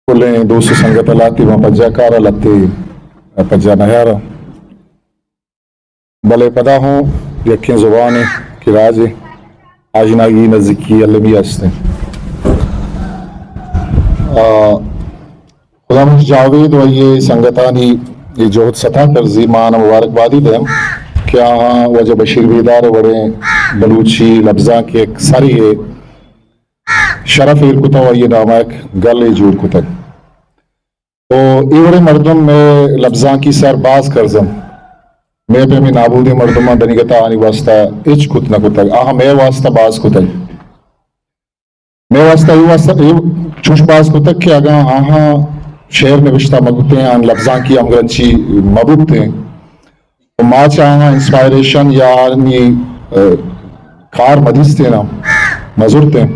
کلیں دوست و سنگت ءَ لہتے ما پجا کاراں، لہتے پجا نیاراں۔ بلے پدا ہوں یکیں زبانے کہ راجے آژناگی نزیکی المی است انت۔ آ، خدا بخش جاوید و آئی ءِ سنگتانی اے جہد ستا کرزی، ما آناں مبارکبادی دیم کہ آہاں واجہ بشیر بیدار ءِ وڑیں بلوچی لبزانک ءِ یک سرے ءِ شرف ایر کتگ و آئی ءِ نام ءَ یک گلے جوڑ کتگ۔ و اے وڑیں مردم مئے لبزانکی سر باز کرز انت۔ مئے پیمیں نابودیں مردماں دنیگتا آہانی واسطہ ہچ کت نہ کتگ، آہاں مئے واسطہ باز کتگ۔ مئے واسطہ اے واسطہ اے چوش باز کتگ کہ اگاں آہاں شعر نوشتہ مہ کتیں، آہاں لبزانکی ہمگرنچی مہ بوتیں، تو ما چہ آہاں انسپائریشن یا آہانی، ء، کار مہ دیستیناں، مہ زرتیں،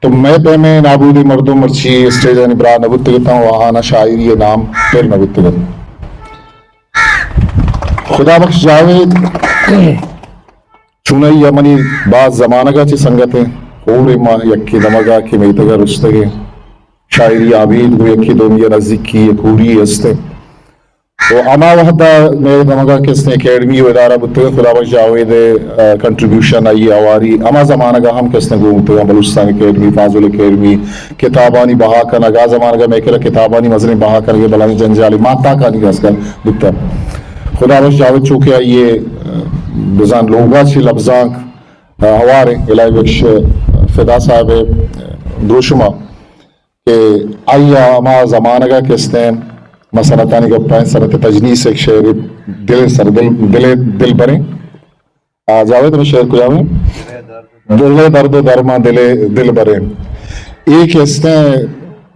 تو مئے پیمیں نابودیں مردم مرچی اسٹیجانی براہ نہ بوتگ اتاں و آہانا شاعری ءِ نام پر نہ بوتگ ات۔ خدا بخش جاوید چونائی ءَ منی باز زمانگ ءَ چہ سنگت ایں، کور ایں ما یکے دمگ ءَ کہ میتگ ءَ رستگ ایں، شاعری آبید گوں یکے دومی ءَ نزیکی ءُ کوری است ایں۔ و ہما وہد ءَ مئے دمگ ءَ کہ استیں اکیڈمی و ادارہ بوتگ، خدا بخش جاوید ءِ، آ، کنٹریبیوشن، آئی ءِ ہواری ہما زمانگ ءَ ہم کہ استیں گون بوتگ، بلوچستان اکیڈمی، فاضل اکیڈمی، کتابانی بہا کنگ، آ زمانگ ءَ مئے کرا کتابانی مزنیں بہا کنگ ءِ بلاہیں جنجالے ماہتاکانی گس کر بوتگ۔ خدا بخش جاوید چو کہ آئی ءِ، آ، بزاں لوگ ءَ چہ لبزانک، آ، ہوار ایں، الٰہی بخش فدا صاحب ءِ، آ، دروشم ءَ کہ آئی ءَ ہما زمانگ ءَ کہ استیں، ما صنعتانی گپ ءَ ایں، صنعت تجنیس ءِ یک شعرے دل ءِ سر، دل، دل ءِ دلبریں۔ آ، جاوید، ہمے شعر کجام ایں؟ دل ءِ درد ءُ درماں دل ءِ دلبریں۔ اے کہ استیں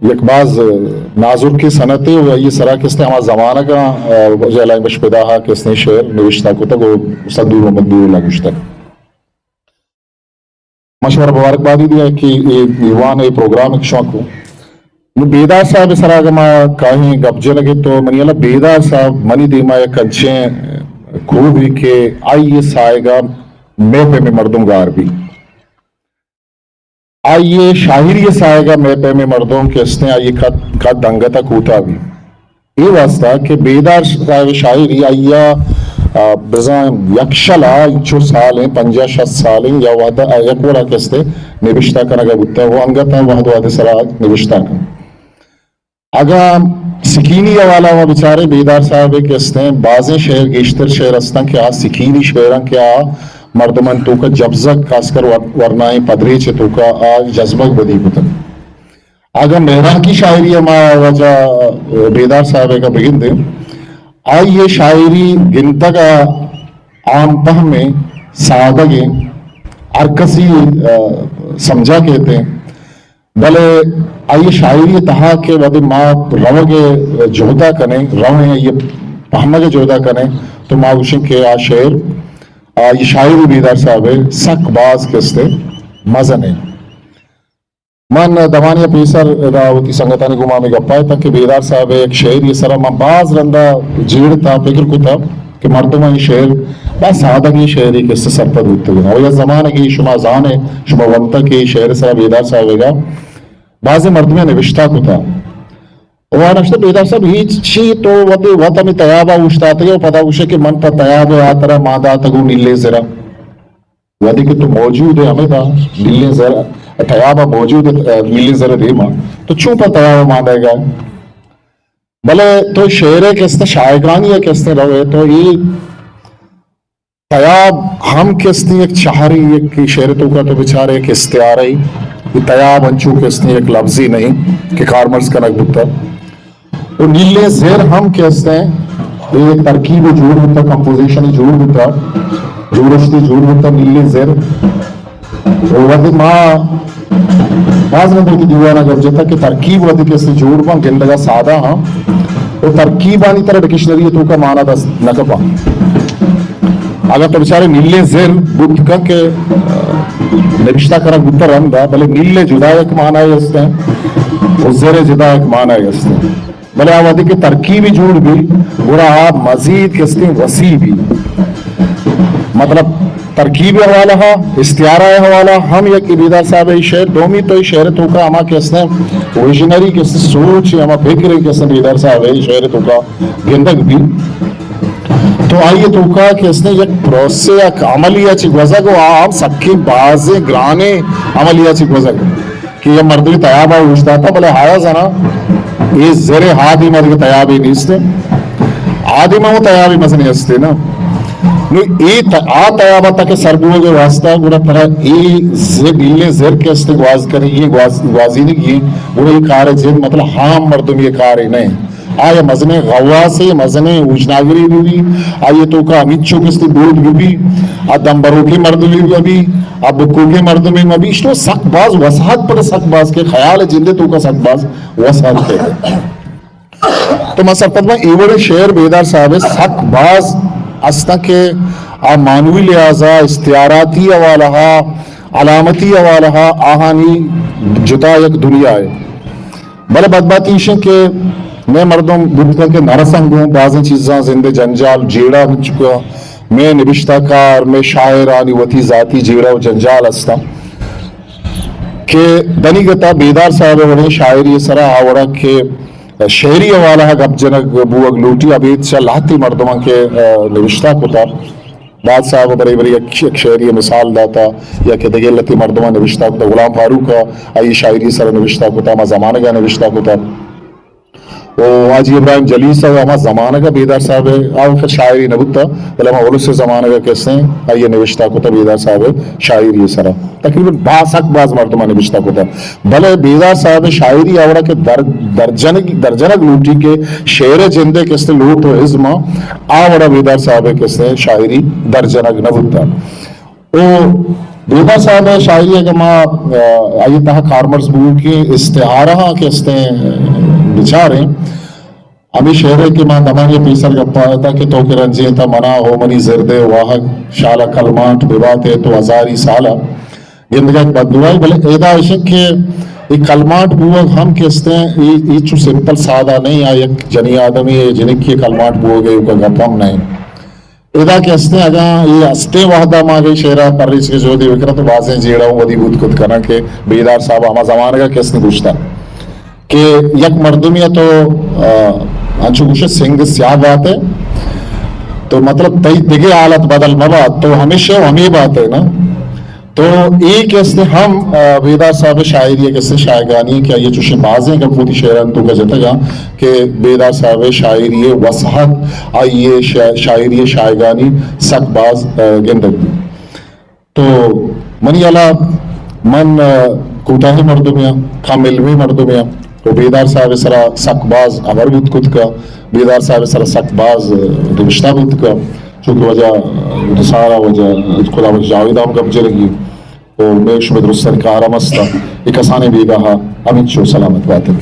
یک باز نازرکیں صنعتے و آئی ءِ سرا کہ استیں ہما زمانگ ءَ، آ، واجہ الٰہی بخش فدا ءَ کہ استیں شعر نوشتہ کتگ و سدور محمد نوراللہ گوشتگ۔ ما شمارا مبارکبادی دیاں کہ اے دیوان، اے پروگرام کہ شما کو۔ نوں بیدار صاحب ءِ سرا اگاں ما کاہیں گپ جنگ ءَ تو منی ہیال ءَ بیدار صاحب منی دیما یک انچیں کوہے کہ آئی ءِ ساہگ ءَ مئے پیمیں مردم گار بی۔ آئی ءِ شاعری ءِ ساہگ ءَ مئے پیمیں مردم کہ استیں آئی ءِ قد، قد انگت ءَ کوتاہ بی۔ اے واسطہ کہ بیدار صاحب ءِ شاعری آئی ءَ، آ، بزاں یک شل ءَ انچو سال ایں، پنجاہ شست سال ایں، یا وہد ءَ یک وڑا کہ استیں نبشتہ کنگ ءَ بوتگ، و انگت ءَ وہد وہد ءِ سرا نبشتہ کن۔ اگاں سکینی حوالہ ءَ بچاریں، بیدار صاحب ءِ کہ استیں بازیں شعر، گیشتر شعر استاں کہ آ سکینی شعراں کہ آ مردمانی توکا جبزگ، خاص کر ور-، ورنائیں پدریچ ءِ توکا آ جزمگ بدی کتگ۔ اگاں مہرانکی شاعری ءَ ما واجہ بیدار صاحب ءَ بگندیں، آئی ءِ شاعری گندگ ءَ عام پہمیں، سادگیں، ہر کسی، آ، سمجھا کیت ایں، بلے آئی ءِ شاعری ءِ تہا کہ وہدے ما روگ ءِ جہد ءَ کنیں، رویں آئی ءِ پہمگ ءِ جہد ءَ کنیں، تو ما گوشیں کہ آ شعر، آئی ءِ شاعری بیدار صاحب ءِ سک باز کہ استیں مزن ایں۔ من دمانے ءَ پیسر ادا وتی سنگتانی گوما ہمے گپ ءَ اتاں کہ بیدار صاحب ءِ یک شعرے ءِ سرا من باز رندا جیڑتاں، فکر کتاں کہ مردماں اے شعر باز سادگیں شعرے کہ استیں سرپد بوتگ انت۔ و یک زمانگے شما زان ئے، شما ونتگ کہ اے شعر ءِ سرا بیدار صاحب ءَ بازیں مردمے نبشتہ کتگ۔ و آ نبشتہ، بیدار صاحب، ہچ چی تو وتی وت ہمے تیاب ءَ اوشتاتگ ئے و پدا گوش ئے کہ من پہ تیاب ءِ ہاترا مان داتگ اوں نیلیں زر ءَ۔ وہدے کہ تو موجود ئے ہمدا نیلیں زر، تیاب ءَ موجود ئے، نیلیں زر ءِ دیما، تو چوں پہ تیاب ءَ مان دئیگ ءَ ئے؟ بلے تو شعر ءِ کہ استیں شاہگانی ءَ کہ استیں رو ئے، تو اے تیاب ہم کہ استیں یک چہرے، یک شعر ءِ توکا تو بچارے یک استعارے، اے تیاب انچو کہ استیں یک لفظے نہ ایں کہ کارمرز کنگ بوتگ۔ و نیلیں زر ہم کہ استیں، اے ترکیب جوڑ بوتگ، کمپوزیشن جوڑ بوتگ، جوڑشتے جوڑ بوتگ نیلیں زر۔ و وہدے ما باز رند وتی دیوانا گپ جتگ کہ ترکیب وہدے کہ استیں جوڑ باں، گندگا سادہ ہاں، و ترکیبانی ترا ڈکشنری توکا مانا دست نہ کپاں۔ اگاں تو بچارے نیلیں زر بوت کن کہ، آ، نبشتہ کنگ بوتہ رندا، بلے نیل ءِ جدا یک معنی استیں و زر ءِ جدا یک معنی استیں۔ بلے آ وہدے کہ ترکیبی جوڑ بی، گڑا آ مزید کہ استیں وسیع بی۔ مطلب، ترکیب ءِ حوالہ ءَ، استعارہ ءِ حوالہ ءَ ہم یک بیدار صاحب ءِ شعر، دومی تو اے شعر ءِ توکا ہما کہ استیں ویژنری کہ استیں سوچ، ہما فکر کہ استیں بیدار صاحب ءِ شعر ءِ توکا گندگ بی، تو آئی ءِ توکا کہ استیں یک پروسے، یک عملی ءَ چہ گوزگ و آ ہم سکیں بازیں گرانیں عملی ءَ چہ گوزگ۔ کہ یک مردمے تیاب ءَ اوشتاتہ، بلے آیا زاناں اے زر ءِ ہادی ما دگہ تیابے نیست۔ آدم ءَ تیابے مزنیں ہستے نا۔ نو اے ت-، آ تیاب ءَ تک سر بوگ ءِ واسطہ گڑا ترا اے زر، ڈیلیں زر کہ ہستے گواز کنگی ایں، گواز-، گوازینگی ایں، گڑا اے کار ءِ جند مطلب عام مردمی ءِ کارے نہ ایں۔ آ یک مزنیں غواسے، مزنیں اوژناگرے بہ بی، آئی ءِ توکا ہمینچو کہ استے بود بہ بی، آ دم بروکیں مردمے بہ بی، آ بکوکیں مردمے مہ بی، اشتو سک باز وساہت پدا سک باز کہ خیال ءِ جند ءِ توکا سک باز وساہت کہ۔ تو ما سرپد باں اے وڑیں شعر بیدار صاحب ءِ سک باز استاں کہ آ معنوی لحاظ ءَ، استعاراتی حوالہ ءَ، علامتی حوالہ ءَ آہانی جتا یک دنیا ءِ۔ بلے بدبہتی ایش انت کہ مئے مردم بوت کنت کہ نرساں گوں بازیں چیزاں، زند ءِ جنجال، جیڑہ بوت چکا، مئے نبشتہ کار، مئے شاعرانی وتی ذاتی جیڑہ و جنجال ہستاں کہ دنیگتا بیدار صاحب ءِ وڑیں شاعری ءِ سرا آ وڑا کہ شعری حوالہ ءَ گپ جنگ بوگ لوٹی، ابید چہ لہتے مردماں کہ، آ، نبشتہ کتا۔ داد صاحب ءَ برے برے یک، یک شعری ءِ مثال داتا، یا کہ دگہ لہتے مردماں نبشتہ کتا، غلام فاروق ءَ آئی شاعری ءِ سرا نبشتہ کتا، ہما زمانگ ءَ نبشتہ کتا۔ و حاجی ابراہیم جلیل صاحب ہما زمانگ ءَ بیدار صاحب ءِ، آ وقت شاعری نہ بوتا، بلے ہما الس ءِ زمانگ ءَ کہ استیں، آئی ءَ نبشتہ کتا بیدار صاحب ءِ شاعری ءِ سرا۔ تقریباً با سک باز مردماں نبشتہ کتا۔ بلے بیدار صاحب ءِ شاعری آ وڑا کہ در، درجنگ، درجنگ لوٹی کہ شعر ءِ جند ءِ کہ استیں لوٹ و ازم ءَ، آ وڑا بیدار صاحب ءِ کہ استیں شاعری درجنگ نہ بوتا۔ او بیدار صاحب ءِ شاعری اگہ ما، آ، آئی تہا کارمرز بوگیں استعارہ ہاں کہ استیں بچاریں، ہمے شعر ءَ کہ ما دمانے پیسر گپا اتاں کہ تو کہ رنجیں تا منا ہو منی زردے واہگ، شالا کلمانٹ بباتے تو ہزاری سالا۔ گندگا یک بددعائی، بلے ادا اشن کہ اے کلمانٹ بوگ ہم کہ استیں، اے، اے چو سمپل سادہ نہیں، آ یک جنی آدمی ہے، جنکی کلمانٹ بوگ ہے، اوکا گپ ہم نہیں۔ ادا کہ استیں، اگاں اے استیں وہدا ما اگہ شعرا پریس کے جہدی بکناں تو بازیں جیڑہ ودی بوت کت کناں کہ بیدار صاحب ہما زمانگا کہ استیں گوشتا کہ یک مردمی تو، آ، انچو گوشے سنگ سیاہ بات ہے، تو مطلب تئی دگہ حالت بدل مبات، تو ہمیشہ ہمے بات ہے نا۔ تو اے کہ استیں ہم، آ، بیدار صاحب شاعری کہ استیں شایگانی کہ آئی چوشیں بازیں گپ وتی شعران توکا جتگاں کہ بیدار صاحب شاعری وساہت، آئی شا-، شاعری شایگانی سک باز، آ، گندگ بی۔ تو منی ہیالا من، آ، کوتاہیں مردمے آں، کم علمیں مردمے آں۔ تو بیدار صاحب سرا سک باز ہبر بوت کت کا، بیدار صاحب سرا سک باز، آ، نبشتہ بوت کا، چونکہ واجہ، آ، نثار ءَ واجہ خدا بخش جاوید ہم گپ جنگی۔ و مئے شمئے درستانی کار ہم است، اے کسانیں بیگاہ ءَ ہمینچو سلامت بات انت۔